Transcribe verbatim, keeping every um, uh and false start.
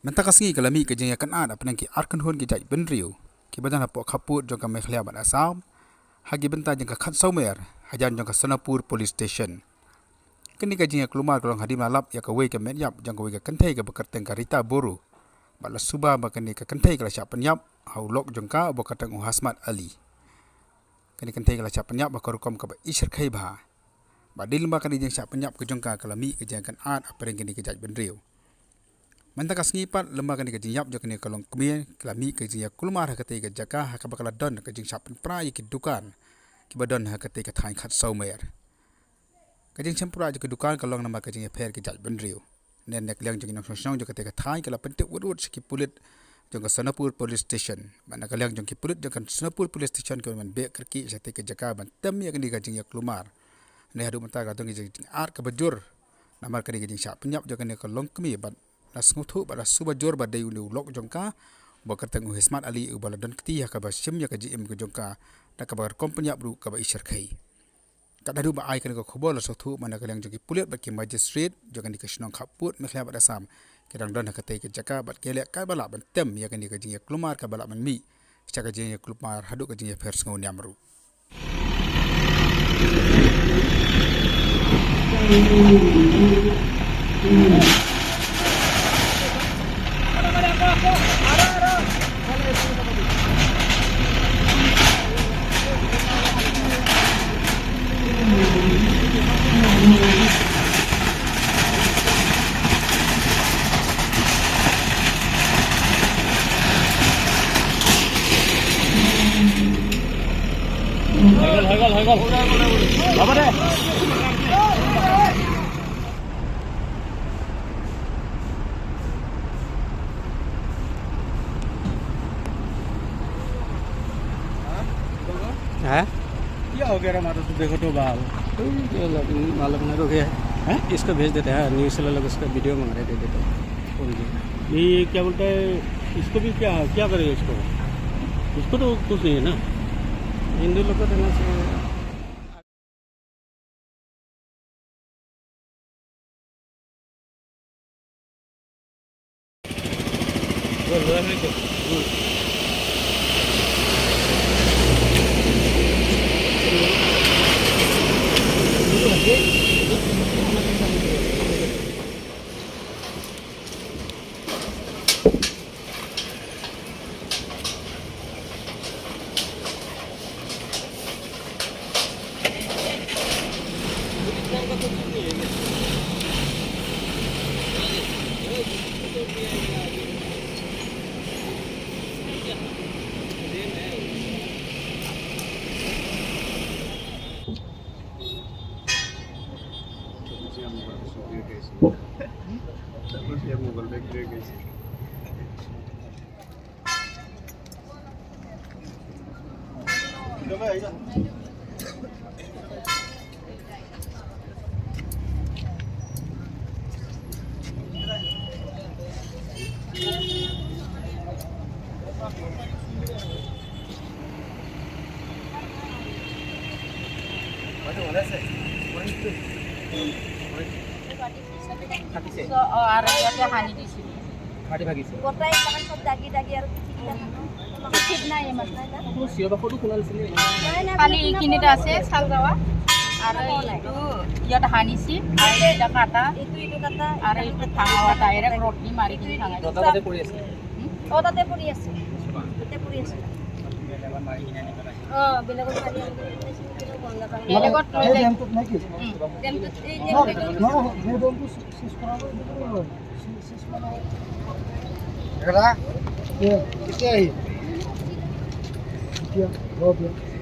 Mynta ka sngi ka la mih ka jingïakynad hapdeng ki ar kynhun ki jaitbynriew kiba don hapoh khappud jong ka Meghalaya bad Assam, ha ki bynta jong ka khatsaw mer hajan jong ka Sonapur Police Station. Kane ka jingïaklumar ka long hadien ba la lap ïa kawei ka met ïap jong kawei ka kynthei kaba kyrteng ka Rita Boro, bad la suba ba kane ka kynthei ka la shah pynïap ha u lok jong ka uba kyrteng u Hasmat Ali. Kane ka kynthei ka la shah pynïap ha ka rukom kaba ishyrkhei bha. Bad hadien ba kane ka jingshah pynïap ka jong ka, ka la mih ka jingïakynad hapdeng kine ki jaitbynriew. Mynta ka sngi pat, lem bad kane ka jingïap jong kane ka longkmie, ka la mih ka jingïaklumar ha katei ka jaka ha kaba ka la don ka jingshah pynpra ïa ki dukan kiba don ha katei ka thaiñ khatsaw mer. Ka jingshah pynpra jong ki dukan ka long namar ka jingïapher ki jaitbynriew. Ne na ka liang jong ki nongshong shnong jong katei ka thaiñ ka la pyntip wut wut sha ki pulit jong ka Sonapur Police Station. Bad na ka liang jong ki pulit jong ka Sonapur Police Station ki wan beh kyrkieh sha katei ka jaka ban tem ïa kane ka jingïaklumar. Ne haduh mynta ka don ka jingïakynad kaba jur namar kane ka jingshah pynïap jong kane ka longkmie, bad la sngewthuh bad la suba jur ba dei une u lok jong ka uba kyrteng u Hasmat Ali uba la don kti ha kaba shim ïa ka jingim ka jong ka da kaba rukom pynïap ruh kaba ishyrkhei. Kat haduh ba ai kane ka khubor la sngewthuh ba na ka liang jong ki pulit bad ki magistrate jong kane ka shnong khappud Meghalaya bad Assam ki dang don ha katei ka jaka bad ki leh kaba lah ban tem ïa kane ka jingïaklumar kaba lah ban mih sha ka jingïaklumar haduh ka jingïapher sngewniam ruh. हैं? क्या हो गया हमारा तो, देखो तो बाल। कोई ये लग-, मालूम नहीं, रुक गया। हैं? इसको भेज देते हैं, न्यूज़ वाले लोग उसका वीडियो मांग रहे, दे देते हैं। कौन जी? ये क्या बोलता है, इसको भी क्या, क्या करेगा इसको? इसको तो कुछ नहीं है ना। हिंदू लोग को देना चाहिए। So, oh, aro iyate hani dise. Hari bhagi se. গোটেই মানে সব দাগি দাগি আৰু পিঠি কিটা। পিঠিত নাই ইমান। কোনো চিঞৰ বাখৰটো শুনা নাছিলে। নাই, নাই, খালি কোনো এইখিনিত শুনা আছে, ছাল যাৱা। আৰু এইটো ইয়াত হানিছে, আৰু এইটো কাটা। এইটো, এইটো কাটা। আৰু এইটো ভাঙা, ডাইৰেক্ট ৰড দি মাৰি কিনি ভাঙা। দুটা তাতে পৰি আছে। হুম? অ, তাতে পৰি আছে। তাতে পৰি আছে। অ, বেলেগত পাৰি আনিব। বেলেগত লৈ যায়। ডেমটোত নে কি? উম। ডেমটোত, এই নহয়, ডেমটোত। নহয়, সেই ডেমটো চেচ কৰা হ'ব, এইটো কৰিব লাগিব। চেচ, চেচ মানে এৰা? এ। কেতিয়া আহিল? এতিয়া, হ'ব দিয়া।